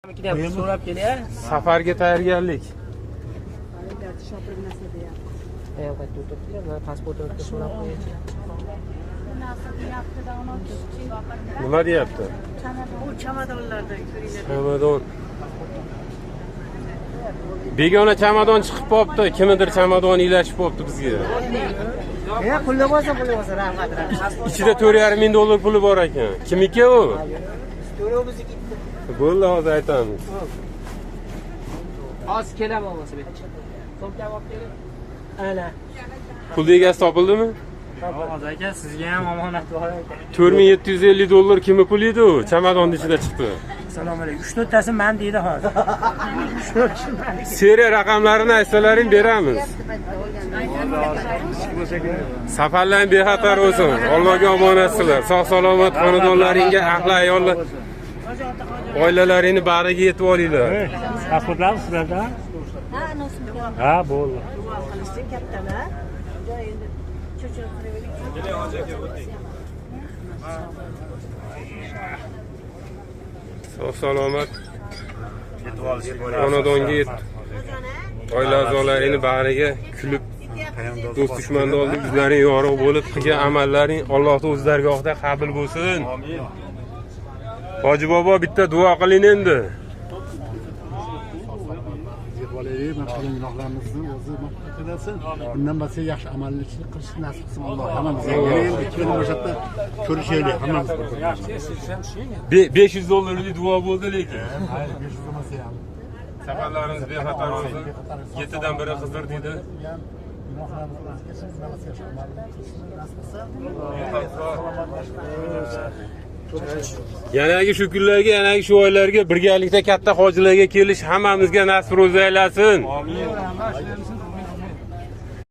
So'rab kelya. Safarga tayyorgarlik. Nima deyapti? U chamadonlardan ko'ringlar. Chamadon. Begona chamadon chiqib qopti. Kimnidir chamadoni ilashib qopti bizga. Ya pulli bo'lsa, pulli bo'lsa, rahmat, rahmat. Ichida 4,5 ming dollar puli bor ekan. Kimniki u? To'lov bizniki. Bo'ldi, hozir aytamiz. Hozir kelaman bo'lsa. Sumkam olib keling. Ana. Pul egasi topildimi? Hozir aka, sizga ham omonat bor ekan. 4750 dollar kimni puli edi u? Chamadonning ichida chiqdi. Assalomu alaykum. 3-4tasi men deydi hozir. 3-4 men. Seriya raqamlarini aytsalaring beramiz. Safarlaring bexatar bo'lsin. Allohga omonatsizlar. Sog' salomat xonadonlaringga, ahli ayollar, oilalaringni bag'riga yetib olinglar. Pasportlar sizlarda? Ha, nosumga. Ha, bo'ldi. Duo qilishsin kattalar. Endi cho'chib qilib. Sog' salomat xonadonga yetib, oila a'zolaringni bag'riga kulib, do'st dushmanni oldida yuzlaring yorug' bo'lib, qilgan amallaring Allohning o'z dargohida qabul bo'lsin. Amin. Hoji bobo, bitta duo qiling endi. Gunohlarimizni o'zi mag'firat etsin. Bundan boshqa yaxshi amalni qilishni nasib qilsin Alloh hammamizga. Yana endi kelin o'sha ko'rishaylik hammamiz. 500 dollarlik duo bo'ldi lekin. Mayli, 500 bo'lmasa ham. Safarlarimiz bexatar bo'lsin. 7dan biri Xizr deydi. Gunohlarimizni o'zi kechirsin, bundan boshqa yaxshi amalni qilishni nasib qilsin. Yanagi shu kunlarga, yanagi shu oylarga birgalikda katta hojilarga kelish hammamizga nasib ro'zi aylasin. Amin.